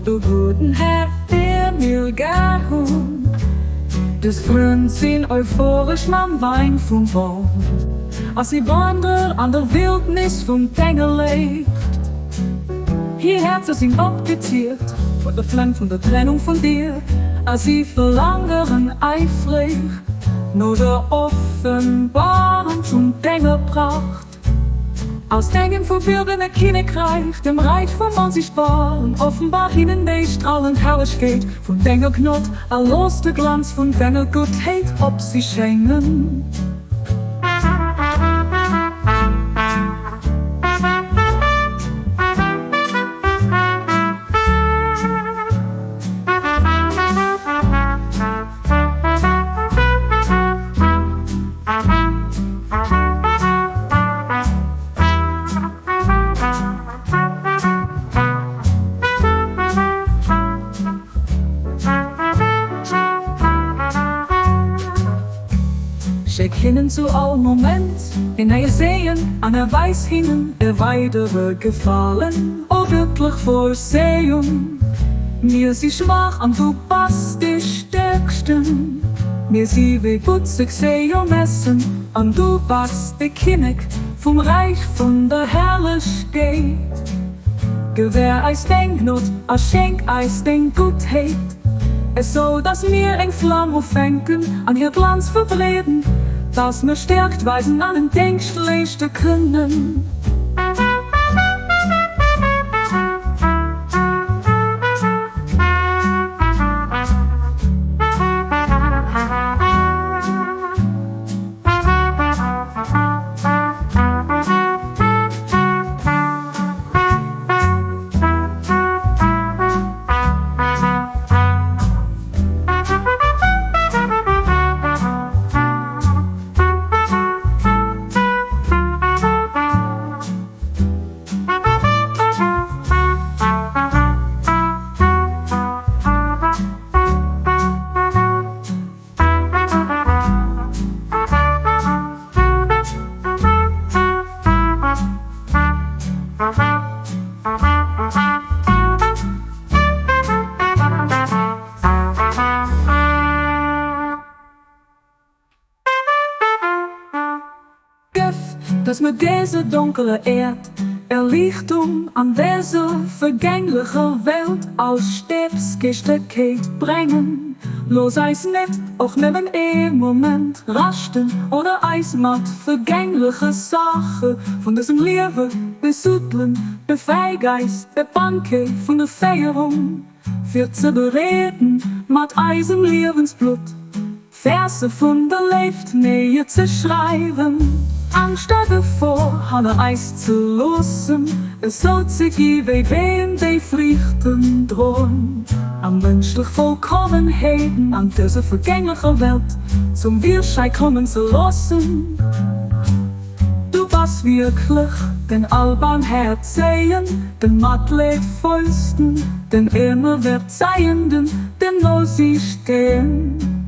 du gudden Här, dee mir gär hunn. Dës Frënn sinn euphoresch mam Wäin vum Bond, a si wanderen an der Wildnis vun denger Léift. Hir Häerzer sinn opgeziert vun der Flam vun der Trennung vun dir, a si verlaangeren eifreg no der Offenbarung vun denger Pracht. Aus dengem verbuergene Kinnekräich, dem Räich vum Onsichtbaren, offenbar hinnen déi stralend Herrlechkeet vun denger Gnod a looss de Glanz vun denger Guttheet op si schéngen. Schéck hinnen zu all Moment een neie Seeën an erweis hinnen e weidere Gefalen, o gëttlech Vorsehung. Mir si schwaach an du bass dee Stäerksten. Mir si wéi butzeg Seejomessen an du bass de Kinnek vum Räich vun der Herrlechkeet. Gewähr eis deng Gnod a schenk eis deng Guttheet, esou dass mir eng Flam ufänken an hir Glanz verbreeden, dass mir Stäerkt weisen an en Déngscht leeschte kënnen. Gëff, dass mir dëser donkeler Äerd Erliichtung an dëser vergänglecher Welt als Stäbsgeschtegkeet brengen. Looss eis net och nëmmen ee Moment raschten oder eis mat vergängleche Saache vun dësem Liewe besuddelen. Befäeg eis, e Banquet vun der Féierung fir ze bereeden mat eisem Liewensblutt. Verse vun der Léift néier ze schreiwen, Angscht a Gefor hanner eis ze loossen, esou ze gi wéi Beem déi Friichten droen, a mënschlech Vollkommenheeten an dëser vergänglecher Welt zum Virschäi kommen ze loossen. Du bass wierklech den Allbarmhäerzegen, den Matleedvollsten, den Ëmmerverzeienden, den Nosiichten.